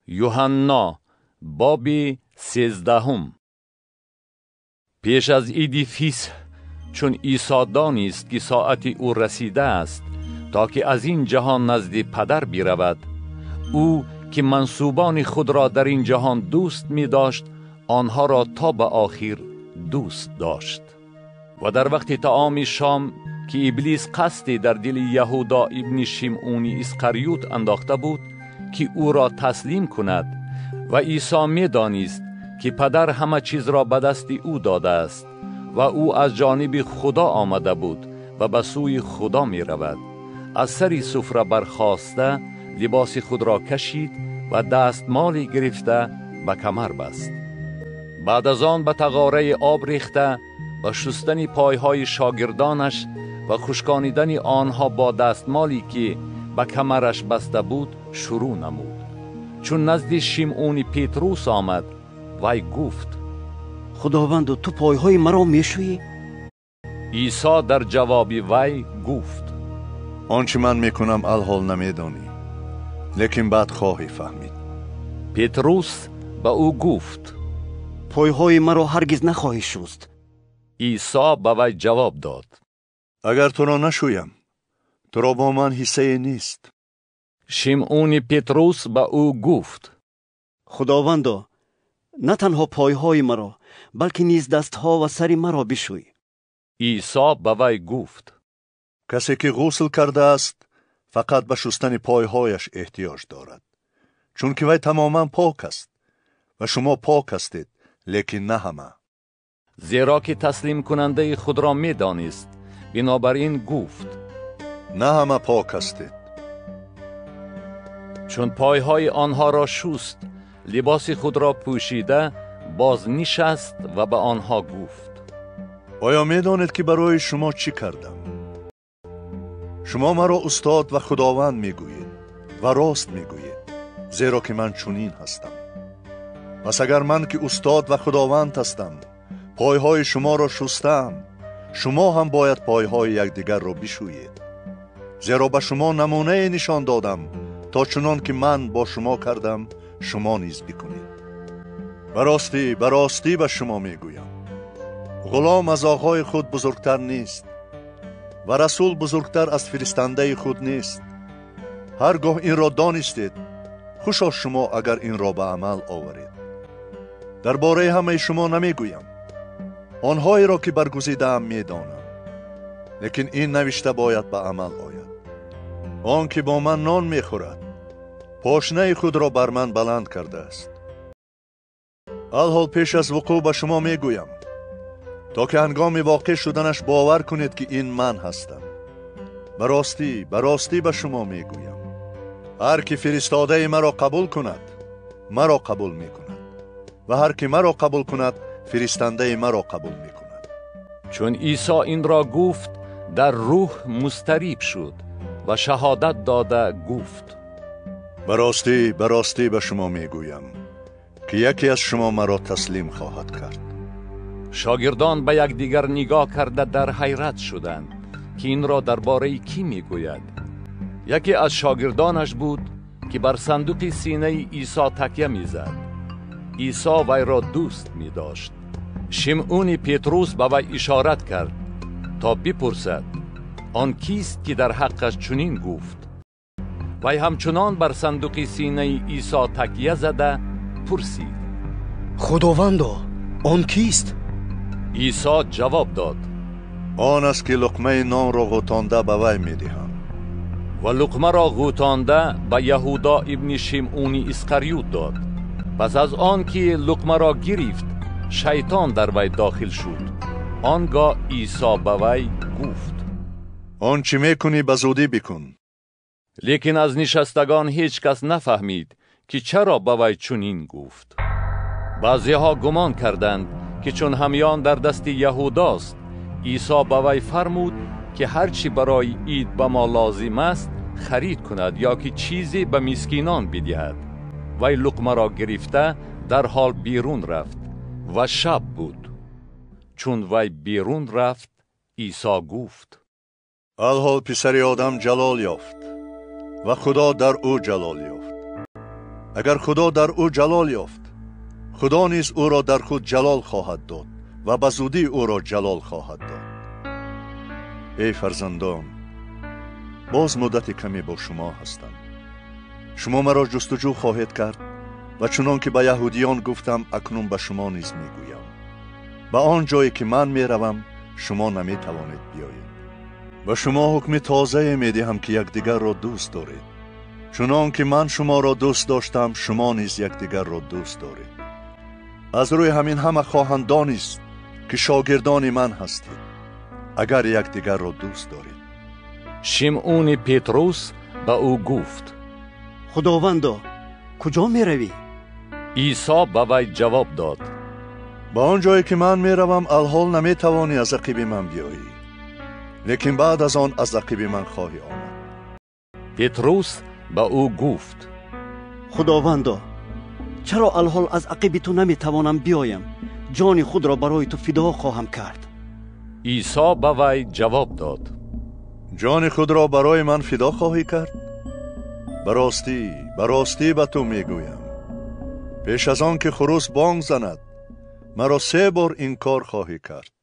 Юҳанно, боби 13. Пеш аз иди Фисҳ, чун Исо донист, ки соати ӯ расида аст, то ки аз ин ҷаҳон назди падар биравад, ӯ ки мансубони худро дар ин ҷаҳон дӯст медошт, онҳоро то ба охир дӯст дошт. Ва дар вақти таоми шом, ки Иблис қасде дар дили Яҳудо ибни Шимъуни Исқариют андохта буд, ки ӯро таслим кунад, ва Исо медонист, ки падар ҳама чизро ба дасти ӯ додааст ва ӯ аз ҷониби Худо омада буд ва ба сӯи Худо меравад, аз сари суфра бархоста, либоси худро кашид ва дастмоле гирифта ба камар баст. Баъд аз он ба тағораи об рехта, ба шустани пойҳои шогирдонаш ва хушконидани онҳо бо дастмоле, ки ба камараш баста буд, шурӯъ намуд. Чун назди Шимъуни Петрус омад, вай гуфт: Худовандо, ту пойҳои маро мешӯӣ? Исо дар ҷавоби вай гуфт: Он чӣ ман мекунам, алҳол намедонӣ, лекин баъд хоҳӣ фаҳмид. Петрус ба ӯ гуфт: Пойҳои маро ҳаргиз нахоҳӣ шуст. Исо ба вай ҷавоб дод: Агар туро нашӯям, туро бо ман ҳиссае нест. Шимъуни Петрус ба ӯ гуфт: Худовандо, на танҳо пойҳои маро, балки низ дастҳо ва сари маро бишӯй. Исо ба вай гуфт: Касе ки ғусл кардааст, фақат ба шустани пойҳояш эҳтиёҷ дорад, чунки вай тамоман пок аст, ва шумо пок ҳастед, лекин на ҳама. Зеро ки таслимкунандаи худро медонист, бинобар ин гуфт: На ҳама пок ҳастед. Чун пойҳои онҳоро шуст, либоси худро пӯшида боз нишаст ва ба онҳо гуфт: Оё медонед, ки барои шумо чӣ кардам? Шумо маро устод ва худованд мегӯед ва рост мегӯед, зеро ки ман чунин ҳастам. Пас агар ман, ки устод ва худованд ҳастам, пойҳои шуморо шустаам, шумо ҳам бояд пойҳои якдигарро бишӯед. Зеро ба шумо намунае нишон додам, то чунон ки ман бо шумо кардам, шумо низ бикунед. Ба ростӣ, ба ростӣ ба шумо мегӯям: ғулом аз оғои худ бузургтар нест ва расул бузургтар аз фиристандаи худ нест. Ҳар гоҳ инро донистед, хушо шумо, агар инро ба амал оваред. Дар бораи ҳамаи шумо намегӯям, онҳоеро ки баргузидаам медонам, лекин ин навишта бояд ба амал ояд: он ки бо ман нон мехӯрад, пошнаи худро бар ман баланд кардааст. Алҳол пеш аз вуқӯъ ба шумо мегӯям, то ки ҳангоми воқеъ шуданаш бовар кунед, ки ин ман ҳастам. Ба ростӣ, ба ростӣ ба шумо мегӯям: ҳар ки фиристодаи маро қабул кунад, маро қабул мекунад, ва ҳар ки маро қабул кунад, фиристандаи маро қабул мекунад. Чун Исо инро гуфт, дар рӯҳ музтариб шуд ва шаҳодат дода гуфт: Ба ростӣ, ба ростӣ ба шумо мегӯям, ки яке аз шумо маро таслим хоҳад кард. Шогирдон ба якдигар нигоҳ карда дар ҳайрат шуданд, ки инро дар бораи кӣ мегӯяд. Яке аз шогирдонаш буд, ки бар сандуқи синаи Исо такя мезад. Исо вайро дӯст медошт. Шимъуни Петрус ба вай ишорат кард, то бипурсад, он кист, ки дар ҳаққаш чунин гуфт. Вай ҳамчунон бар сандуқи синаи Исо такя зада пурсид: Худовандо, он кист? Исо ҷавоб дод: Он аст, ки луқмаи нонро ғӯтонда ба вай медиҳам. Ва луқмаро ғӯтонда ба Яҳудо ибни Шимъуни Исқариют дод. Пас аз он ки луқмаро гирифт, шайтон дар вай дохил шуд. Он гоҳ Исо ба вай гуфт: Он чӣ мекунӣ, ба зудӣ бикун. Лекин аз нишастагон ҳеҷ кас нафаҳмид, ки чаро ба вай чунин гуфт. Баъзеҳо гумон карданд, ки чун ҳамён дар дасти Яҳудост, Исо ба вай фармуд, ки ҳар чӣ барои ид ба мо лозим аст, харид кунад ё ки чизе ба мискинон бидиҳад. Вай луқмаро гирифта дарҳол берун рафт ва шаб буд. Чун вай берун рафт, Исо гуфт: Алҳол писари одам ҷалол ёфт ва Худо дар ӯ ҷалол ёфт. Агар Худо дар ӯ ҷалол ёфт, Худо низ ӯро дар худ ҷалол хоҳад дод ва ба зудӣ ӯро ҷалол хоҳад дод. Эй фарзандон, боз муддати каме бо шумо ҳастам. Шумо маро ҷустуҷӯ хоҳед кард ва чунон ки ба яҳудиён гуфтам, акнун ба шумо низ мегӯям. Ба он ҷое ки ман меравам, шумо наметавонед биёед. Ба шумо ҳукми тозае медиҳам ки якдигарро дӯст доред. Чунон ки ман шуморо дӯст доштам, шумо низ якдигарро дӯст доред. Аз рӯи ҳамин ҳама хоҳанд донист ки шогирдони ман ҳастед, агар якдигарро дӯст доред. Шимъуни Петрус ба ӯ гуфт: Худовандо, куҷо меравӣ? Исо ба вай ҷавоб дод: Ба он ҷое ки ман меравам, алҳол наметавонӣ аз ақиби ман биёӣ, лекин баъд аз он аз ақиби ман хоҳӣ омад. Петрус ба ӯ гуфт: Худовандо, чаро алҳол аз ақиби ту наметавонам биёям? Ҷони худро барои ту фидо хоҳам кард. Исо ба вай ҷавоб дод: Ҷони худро барои ман фидо хоҳӣ кард? Ба ростӣ, ба ростӣ ба ту мегӯям, пеш аз он ки хурӯс бонг занад, маро се бор инкор хоҳӣ кард.